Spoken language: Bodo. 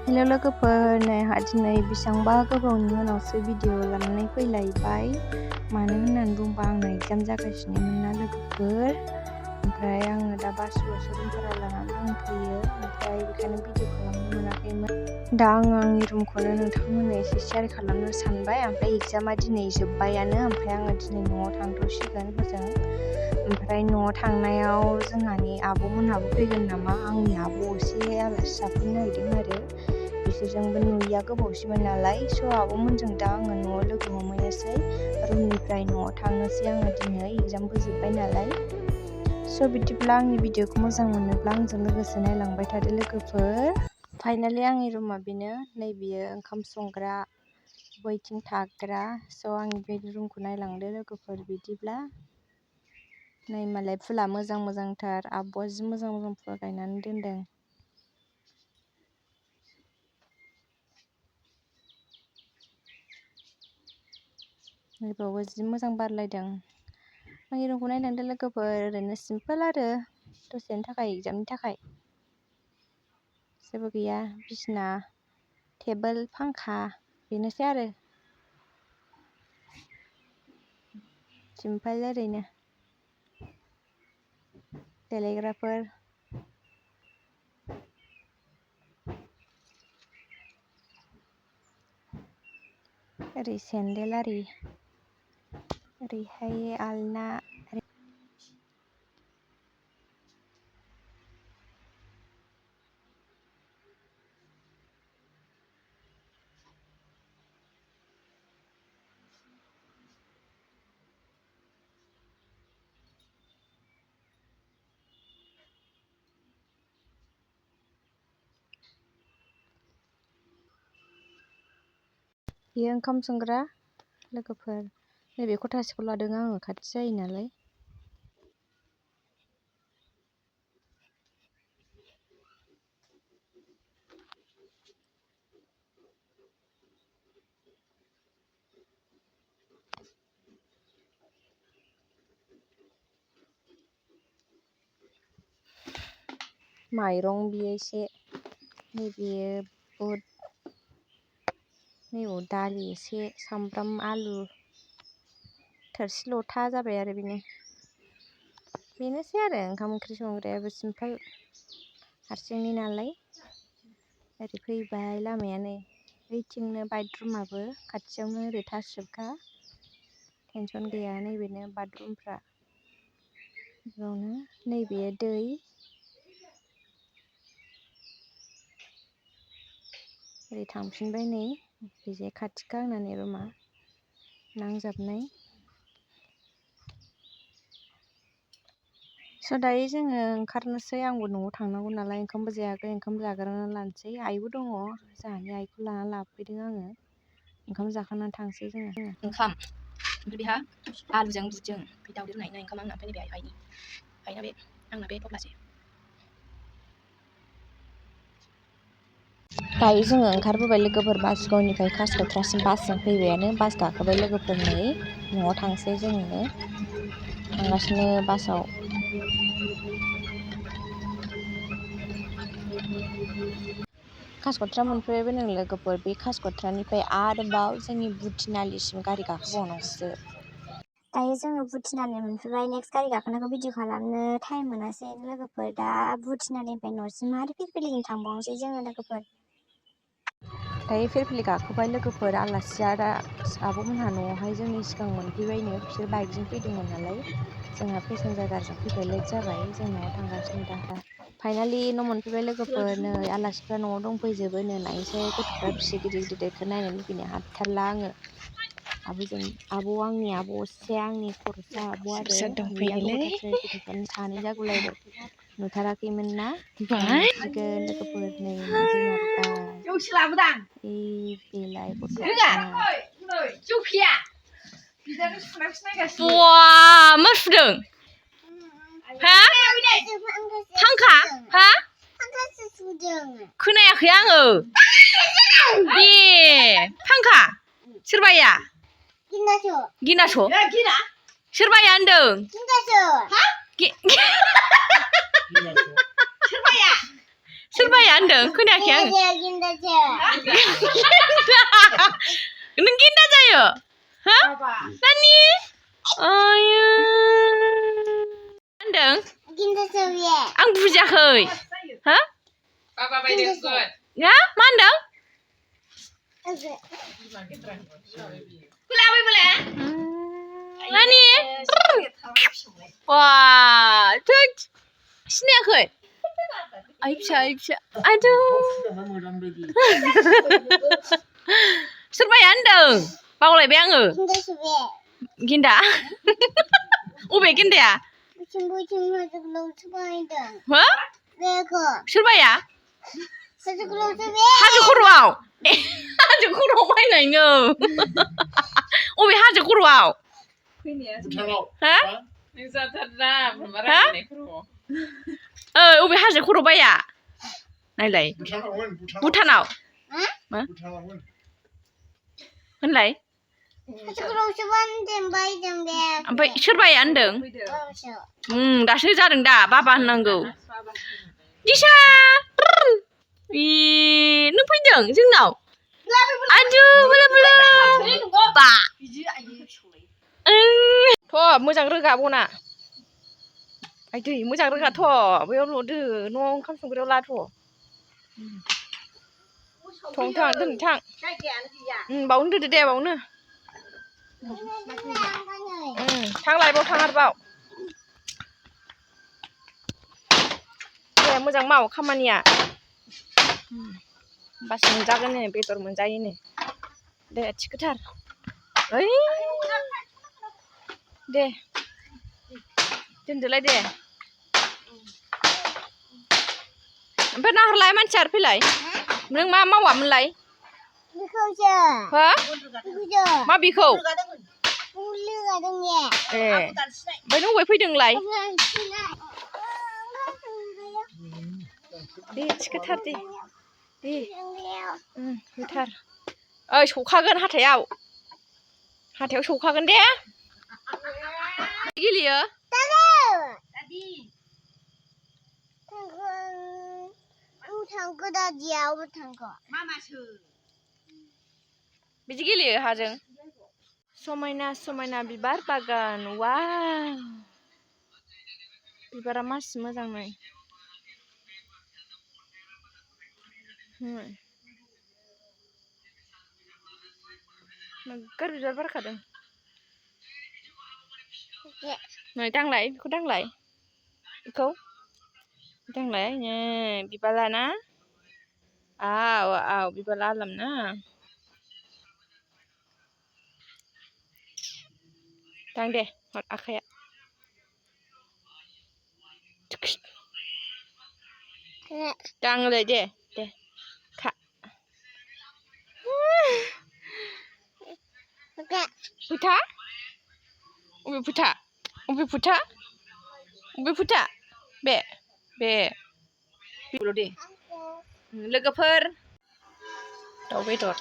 हेलो लोगोफोर, नै दिनै बेसेबांबा गोबावनि उनावसो भिडिअ लानानै फैलायबाय। मानो होननानै बुंबा आंना एग्जाम जागासिनोमोन ना लोगोफोर। ओमफ्राय आङो दा बासुगाव रुमफोराव लानानै दंफैयो। ओमफ्राय बेखायनो भिडिअ खालामनो मोनाखैमोन। दा आङो आंनि रुमखौनो नोंथांमोननो एसे शेयार खालामनो सानबाय। ओमफ्राय एग्जामा दिनै जोब्बायानो। ओमफ्राय आङो दिनै न'आव थांथ'सिगोन हजों। ओमफ्राय न'आव थांनायाव जोंहानि आब'मोनहाबो फैगोन नामा। आंनि आब' एसे आलासि जाफैनो नागिरदों आरो। बिसोरजोंबो नुयैया गोबावसैमोन नालाय। स' आब'मोनजों दा आङो न'आव लोगो हमहैनोसै। रुमनिफ्राय न'आव थांनोसै आङो दिनै एग्जामबो जोब्बाय नालाय। स' बिदिब्ला आंनि भिडिअखौ मोजां मोनोब्ला आंजों लोगोसे नायलांबाय थादो लोगोफोर। फाइनालि आंनि रुमा बेनो। नैबेयो ओंखाम संग्रा, बैथिं थाग्रा। स' आंनि बे रुमखौ नायलांदो लोगोफोर। बिदिब्ला नै मालाय फुला मोजां मोजांथार। आब'आ जि मोजां मोजां फुल गायनानै दोनदों। नैबावबो जि मोजां बारलायदों। आंनि रुमखौ नायलांदो लोगोफोर। ओरैनो सिम्पोल आरो दसेनि थाखाय एग्जामनि थाखाय। जेबो गैया। बिसिना, टेबोल, फांखा बेनोसै आरो। सिम्पोल ओरैनो। देलायग्राफोर। ओरै सेन्देल आरि। ओरैहाय आलना। बेयो ओंखाम संग्रा लोगोफोर। नैबे खथासेखौ लादों आङो, खाथि जायो नालाय। माइरं बियो एसे। नैबेयो बुट। नैबाव दालि एसे, सामब्राम, आलु। थोरसि लथा जाबाय आरो बेनो। बेनोसै आरो ओंखाम ओंख्रि संग्रायाबो सिम्पोल। हारसिंनि नालाय। ओरै फैबाय लामाया नै। बैथिंनो बाथरुमाबो खाथियावनो ओरै थासजोबखा। टेनसन गैया। नैबेनो बाथरुमफ्रा। बेयावनो नैबेयो दै। ओरै थांफिनबाय नै। बेजे खाथिखा आंना रुमा नांजाबनाय। स' दायो जोङो ओंखारनोसै। आंबो न'आव थांनांगौ नालाय। ओंखामबो जायाखै। ओंखाम जाग्रोना लानोसै। आइबो दङ। जोंहानि आइखौ लाना लाबोफैदों आङो। ओंखाम जाखांनानै थांसै जोङो। ओंखाम। ओमफ्राय बेहा आलुजों बुटजों। बे दावदै रुनाय ओंखाम आंना। ओमफ्राय नैबे आइनि। आंना बे थफ्लासे। दायो जोङो ओंखारबोबाय लोगोफोर। बासुगावनिफ्राय कासिक'त्रासिम बासजों फैबायानो। बास गाखोबाय लोगोफोर नै। न'आव थांसै जोङो। थांगासिनो बासाव। कासिक'त्रा मोनफैबाय जों लोगोफोर। बे कासिक'त्रानिफ्राय आरोबाव जोंनि भुटिनालिसिम गारि गाखोबावनांगौसो। दायो जोङो भुटिनालि मोनफैबाय। नेक्स्ट गारि गाखोनायखौ भिडिअ खालामनो टाइम मोनासै लोगोफोर। दा भुटिनालिनिफ्राय न'सिम आरो फिरफिलिजों थांबावनोसै जोङो लोगोफोर। दायो फिरफिलि गाखोबाय लोगोफोर। आलासिया दा आब'मोनहा न'आवहाय जोंनि सिगां मोनफैबायनो। बिसोर बाइकजों फैदोंमोन नालाय। जोंहा पेसेन्जार गारिजों फैबाय। लेट जाबाय। जों न'आव थांगासिनो दा। फाइनालि न' मोनफैबाय लोगोफोर। नै आलासिफ्रा न'आव दंफैजोबोनो। नायनोसै गथ'फ्रा बेसे गिदिर गिदिरखौ नायनो लुगैनो हाथारला आङो। आब' आंनि आब' असे आंनि खर'सा आब' आरो नुयैया गोबावथारसै। गथ'फ्रानो सानै जागुलायबाय। नुथाराखैमोन ना। दा नुसिगोन लोगोफोर। नै मोनफैमारबाय। बेलाय गथ'फ्रा। बा मा सुदों? हा? फांखा? हा? खोनायाखै आङो। ए फांखा? सोरबाया? गिनास'? सोरबाया होनदों? सोरबाया होनदों खोनायाखै आं नों गेन्दा जायो हा नानि आयो होनदों आं बुजियाखै हा Papa by the good. हा मा होनदों नानि वा थोद सिनायाखै आइ फिसा आयदौ सोरबाया होनदों बावलायबाय आङो गेन्दा अबे गेन्दाया हो सोरबाया हाजो खर'आव हाजो खर'आव बायनायनो अबे हाजो खर'आव हा अबे हाजो खर' बाया नायलाय भुटानाव होनलाय ओमफ्राय सोरबाया होनदों दासो जादों दा बाबा होननांगौ दिशा नों फैदों जोंनाव आदु बा थ' मोजां रोगा बना आइदै मोजां रोगाथ' बैयाव ल'दो न'आव ओंखाम संग्रायाव लाथ' थां दोन थां बावनो दोदो दे बावनो थां लायबाव थां आरोबाव दे मोजां माव खामानिया होमबासो मोनजागोन नो बेदर मोनजायो नो दे थिखोथार ओइ दे दोनदोलाय दे ओमफ्राय नाहरलाय मानसिया आरो फैलाय नों मा मावामोनलाय हो मा बेखौ ए ओमफ्राय नों अबे फैदोंलाय दे थिखोथार दे होथार ओइ सौखागोन हाथायाव सौखागोन दे गेलेयो बिदि गेलेयो हाजों समायना समायना बिबार बागान वाव बिबारा मासि मोजां नै नोगोर बिबार बारखादों नै दांलाय बेखौ दांलाय बेखौ दांलाय बिबारा ना आव बिबार आलम ना दां दे हर आखाया दाङोलाय दे खा फोथा अबे फोथा बे दे लोगोफोर दाउ बेदर